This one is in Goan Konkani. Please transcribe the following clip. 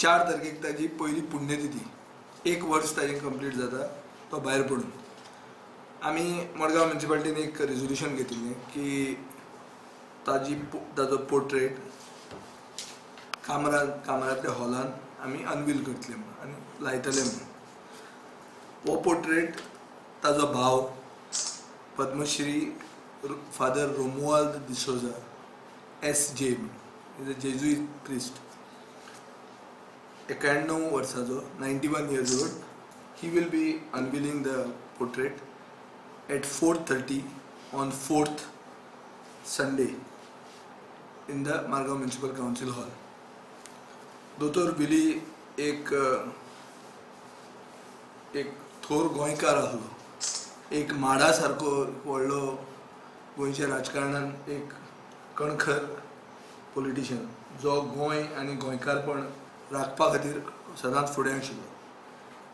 4 तारखेक ताजी पयली पुण्यतिथी, 1 वर्स ताजें कंप्लीट जाता तो भायर पडून. आमी मडगांव म्युनिसिपालिटीन एक रेजोल्युशन घेतिल्लें की ताजो पोर्ट्रेट कामरांतल्या हॉलान आमी अनवील करतले म्हणून आनी लायतले म्हणून. हो पोर्ट्रेट ताजो भाव Padmashri father Romuald D'Souza SJ is a Jesuit priest, 91 वर्साचो, 91 years old. He will be unveiling the portrait at 4:30 on 4th Sunday in the Margao Municipal Council Hall. दोतोर विली एक थोर गोंयकार आसलो, एक माडा सारको व्हडलो गोंयच्या राजकारणान एक कणखर पॉलिटिशियन जो गोंय आनी गोंयकारपण राखपा खातीर सदांच फुडें आशिल्लो.